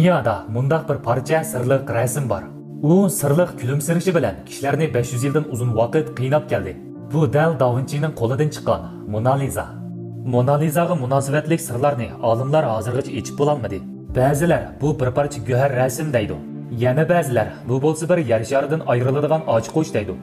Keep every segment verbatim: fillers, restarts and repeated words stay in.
دۇنيادا مۇنداق بىر پارچە سىرلىق رەسىم بار. ئۇ سىرلىق كۈلۈمسىرىشى بىلەن كىشىلەرنى بەش يۈز يىلدىن ئۇزۇن ۋاقىت قىيناپ كەلدى. بۇ دەل داۋىنچىنىڭ قولىدىن چىققان مونالىزا. مونالىزاغا مۇناسىۋەتلىك سىرلارنى ئالىملار ھازىرغىچە ئېچىپ بولالمىدى. بەزىلەر بۇ بىر پارچە گۆھەر رەسىم دەيدۇ. يەنە بەزىلەر بۇ بولسا بىر يەر شارىدىن ئايرىلىدىغان ئاچقۇچ دەيدۇ.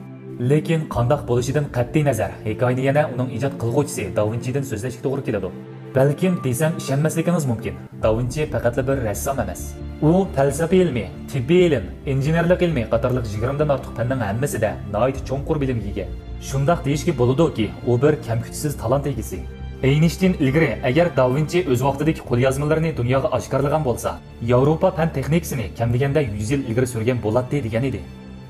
لېكىن قانداق بولۇشىدىن قەتئىينەزەر، ھېكايىنى يەنە ئۇنىڭ ئىجاد قىلغۇچىسى داۋىنچىدىن سۆزلەشكە توغرا كېلىدۇ. بەلكىم دېسەم ئىشەنمەسلىكىڭىز مۇمكىن، داۋىنچى پەقەتلا بىر رەسسام ئەمەس. ئۇ پەلسەپە ئىلمى، تېببىي ئىلىم، ئىنژېنېرلىق ئىلمى قاتارلىق يىگىرمىدىن ئارتۇق پەننىڭ ھەممىسىدە ناھايىتى چوڭقۇر بىلىمگە ئىگە. شۇنداق دېيىشكە بولىدۇكى، ئۇ بىر كەمكۈتۈشسىز تالانت ئىگىسى. ئەينىشتىن ئىلگىرى، ئەگەر داۋىنچى ئۆز ۋاقتىدىكى قوليازمىلىرىنى دۇنياغا ئاشكارىلىغان بولسا، ياۋروپا پەن تېخنىكىسىنى كەم دېگەندە يۈز يىل ئىلگىرى سۈرگەن بولاتتى دېگەن ئىدى.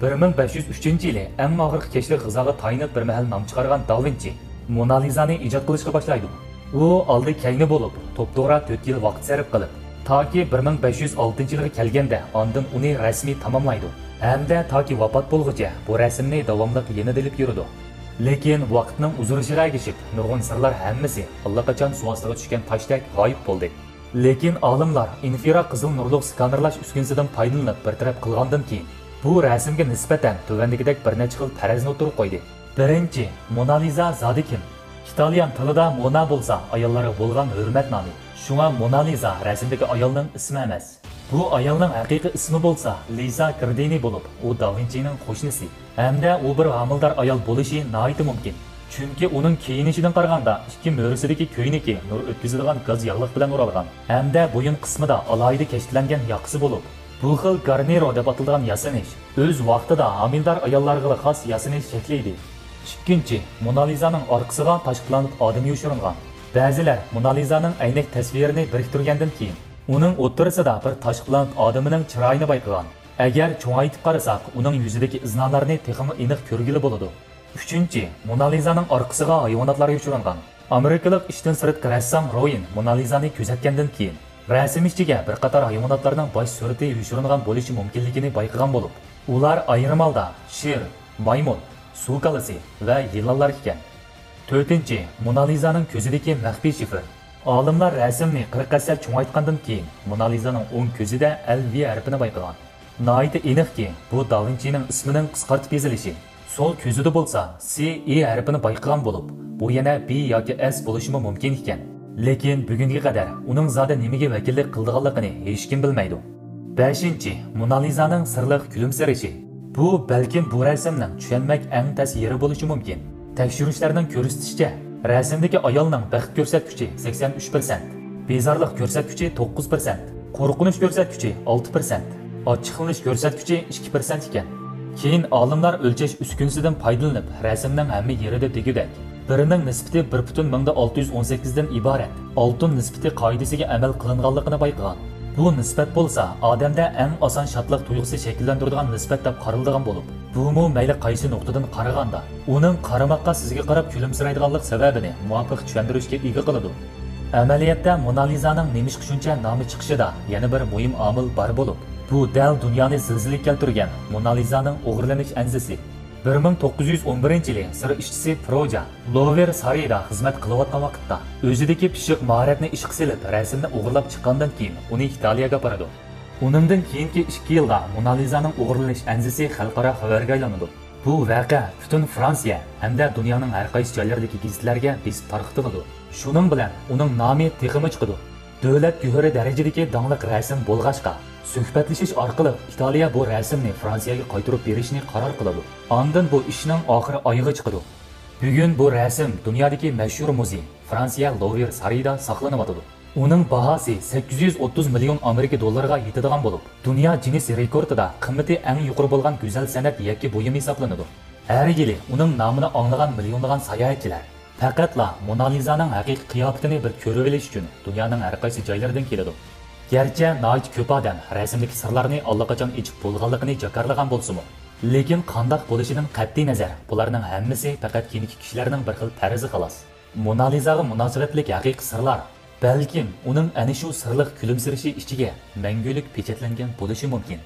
بىر مىڭ بەش يۈز ئۈچىنچى يىلى ئەڭ ئاخىرقى كەچلىك غىزاغا تايىنىپ بىر مەھەل نان چىقارغان داۋىنچى مونالىزانى ئىجاد قىلىشقا باشلايدۇ. ئۇ ئالدى كەينى بولۇپ، توپتوغرا تۆت يىل ۋاقىت سەرپ قىلىپ، تاكى بىر مىڭ بەش يۈز ئالتىنچى يىلغا كەلگەندە ئاندىن ئۇنى رەسمىي تاماملايدۇ ھەمدە تاكى ۋاپات بولغۇچە بۇ رەسىمنى داۋاملىق يېنىدا ئېلىپ يۈرىدۇ. لېكىن ۋاقىتنىڭ ئۇزىرىشىغا ئەگىشىپ، نۇرغۇن سىرلار ھەممىسى ئاللىقاچان سۇ ئاستىغا چۈشكەن تاشتەك غايىب بولدى. لېكىن ئالىملار ئىنفرا قىزىل نۇرلۇق سكانېرلاش ئۈسكۈنىسىدىن پايدىلىنىپ بىر تەرەپ قىلغاندىن كېيىن، بۇ رەسىمگە نىسبەتەن تۆۋەندىكىدەك بىر نەچچە خىل پەرەزنى ئوتتۇرىغا قويدى. بىرىنچى، مونالىزا زادى كىم؟ ئىتالىيان تىلىدا مونا بولسا ئاياللارغا بولغان ھۆرمەت نامى. شۇڭا مونالىزا رەسىمدىكى ئايالنىڭ ئىسمى ئەمەس. بۇ ئايالنىڭ ھەقىقىي ئىسمى بولسا لىزا گىردىنى بولۇپ، ئۇ داۋىنچىنىڭ قوشنىسى. ھەمدە ئۇ بىر ھامىلىدار ئايال بولۇشى ناھايىتى مۇمكىن. چۈنكى ئۇنىڭ كىيىنىشىدىن قارىغاندا، ئىككى مۈرىسىدىكى كۆينىكى نۇر ئۆتكۈزىدىغان گاز ياغلىق بىلەن ئورالغان. ھەمدە بويۇن قىسمىدا ئالاھىدە كەشتلەنگەن ياقىسى بولۇپ، بۇ خىل گارنىرو دەپ ئاتىلىدىغان ياسىنىش ئۆز ۋاقتىدا ھامىلىدار ئاياللارغىلا خاس ياسىنىش شەكلى ئىدى. ئىككىنچى، مونالىزانىڭ ئارقىسىغا تاشقى پلانېت ئادىمى يوشۇرۇنغان. بەزىلەر مونالىزانىڭ ئەينەك تەسۋىرىنى بىرىكتۈرگەندىن كېيىن، ئۇنىڭ ئوتتۇرىسىدا بىر تاشقى پلانېت ئادىمىنىڭ چىرايىنى بايقىغان. ئەگەر چوڭايتىپ قارىساق، ئۇنىڭ يۈزىدىكى ئىزنالارنى تېخىمۇ ئېنىق كۆرگىلى بولىدۇ. ئۈچىنچى، مونالىزانىڭ ئارقىسىغا ھايۋاناتلار يوشۇرۇنغان. ئامېرىكىلىق ئىشتىن سىرتقى رەسسام رويىن مونالىزانى كۆزەتكەندىن كېيىن، رەسىم ئىچىگە بىر قاتار ھايۋاناتلارنىڭ باش سۈرىتى يوشۇرۇنغان بولۇشى مۇمكىنلىكىنى بايقىغان بولۇپ، ئۇلار ئايرىم ھالدا شىر، مايمۇن، سۇ كالىسى ۋە يىلانلار ئىكەن. تۆتىنچى، مونالىزانىڭ كۆزىدىكى مەخپىي شىفىر. ئالىملار رەسىمنى قىرىق ھەسسە چوڭايتقاندىن كېيىن، مونالىزانىڭ ئوڭ كۆزىدە ئەل ۋى ھەرپىنى بايقىغان. ناھايىتى ئېنىقكى، بۇ داۋىنچىنىڭ ئىسمىنىڭ قىسقارتىپ يېزىلىشى. سول كۆزىدە بولسا سى ئى ھەرپىنى بايقىغان بولۇپ، بۇ يەنە بى ياكى ئەس بولۇشىمۇ مۇمكىن ئىكەن. لېكىن بۈگۈنگە قەدەر ئۇنىڭ زادى نېمىگە ۋەكىللىك قىلىدىغانلىقىنى ھېچكىم بىلمەيدۇ. بەشىنچى، مونالىزانىڭ سىرلىق كۈلۈمسىرىشى. بۇ بەلكىم بۇ رەسىمنىڭ چۈشەنمەك ئەڭ تەس يېرى بولۇشى مۇمكىن. تەكشۈرۈشلەرنىڭ كۆرسىتىشىچە، رەسىمدىكى ئايالنىڭ بەخت كۆرسەتكۈچى سەكسەن ئۈچ پىرسەنت، بىزارلىق كۆرسەتكۈچى توققۇز پىرسەنت، قورقۇنچ كۆرسەتكۈچى ئالتە پىرسەنت، ئاچچىقلىنىش كۆرسەتكۈچى ئىككى پىرسەنت ئىكەن. كېيىن ئالىملار ئۆلچەش ئۈسكۈنىسىدىن پايدىلىنىپ، رەسىمنىڭ ھەممە يېرىدە دېگۈدەك، بىرىنىڭ نىسبىتى بىر پۈتۈن مىڭدا ئالتە يۈز ئون سەككىزدىن ئىبارەت ئالتۇن نىسبىتى قائىدىسىگە ئەمەل قىلىنغانلىقىنى بايقىغان. بۇ نىسبەت بولسا ئادەمدە ئەڭ ئاسان شادلىق تۇيغۇسى شەكىللەندۈرىدىغان نىسبەت دەپ قارىلىدىغان بولۇپ، بۇمۇ مەيلى قايسى نۇقتىدىن قارىغاندا، ئۇنىڭ قارىماققا سىزگە قاراپ كۈلۈمسىرەيدىغانلىق سەۋەبىنى مۇۋاپىق چۈشەندۈرۈشكە ئىگە قىلىدۇ. ئەمەلىيەتتە مونالىزانىڭ نېمىشقا شۇنچە نامى چىقىشىدا يەنە بىر مۇھىم ئامىل بار بولۇپ، بۇ دەل دۇنيانى زىلزىلىگە كەلتۈرگەن مونالىزانىڭ ئوغرىلىنىش ئەنزىسى. بىر مىڭ توققۇز يۈز ئون بىرىنچى يىلى سىر ئىشچىسى پروجا لوۋېر سارىيدا خىزمەت قىلىۋاتقان ۋاقىتتا، ئۆزىدىكى پىششىق ماھارەتنى ئىشقا سېلىپ، رەسىمنى ئوغرىلاپ چىققاندىن كېيىن، ئۇنى ئىتالىيەگە ئاپىرىدۇ. ئۇنىڭدىن كېيىنكى ئىككى يىلدا مونالىزانىڭ ئوغرىلىنىش ئەنزىسى خەلقئارا خەۋەرگە ئايلىنىدۇ. بۇ ۋەقە پۈتۈن فرانسىيە ھەمدە دۇنيانىڭ ھەر قايسى جايلىرىدىكى گېزىتلەرگە بېسىپ تارقىتىلىدۇ. شۇنىڭ بىلەن ئۇنىڭ نامى تېخىمۇ چىقىدۇ. دۆلەت گۆھىرى دەرىجىدىكى داڭلىق رەسىم بولغاچقا، سۆھبەتلىشىش ئارقىلىق ئىتالىيە بۇ رەسىمنى فرانسىيەگە قايتۇرۇپ بېرىشنى قارار قىلىدۇ. ئاندىن بۇ ئىشنىڭ ئاخىرى ئايىغى چىقىدۇ. بۈگۈن بۇ رەسىم دۇنيادىكى مەشھۇر مۇزېي، فرانسىيە لوۋېر سارىيىدا ساقلىنىۋاتىدۇ. ئۇنىڭ باھاسى سەككىز يۈز ئوتتۇز مىليون ئامېرىكا دوللىرىغا يېتىدىغان بولۇپ، دۇنيا گىننېس رېكورتىدا قىممىتى ئەڭ يۇقىرى بولغان گۈزەل سەنئەت ياكى بۇيۇم ھېسابلىنىدۇ. ھەر يىلى ئۇنىڭ نامىنى ئاڭلىغان مىليونلىغان ساياھەتچىلەر پەقەتلا مونالىزانىڭ ھەقىقىي قىياپىتىنى بىر كۆرۈۋېلىش ئۈچۈن دۇنيانىڭ ھەر قايسى جايلىرىدىن كېلىدۇ. گەرچە ناھايىتى كۆپ ئادەم رەسىمدىكى سىرلارنى ئاللىقاچان ئېچىپ بولغانلىقىنى جاكارلىغان بولسىمۇ، لېكىن قانداق بولۇشىدىن قەتئىينەزەر، بۇلارنىڭ ھەممىسى پەقەت كېيىنكى كىشىلەرنىڭ بىر خىل پەرىزى خالاس. مونالىزاغا مۇناسىۋەتلىك ھەقىقىي سىرلار بەلكىم ئۇنىڭ ئەنە شۇ سىرلىق كۈلۈمسىرىشى ئىچىگە مەڭگۈلۈك پېچەتلەنگەن بولۇشى مۇمكىن.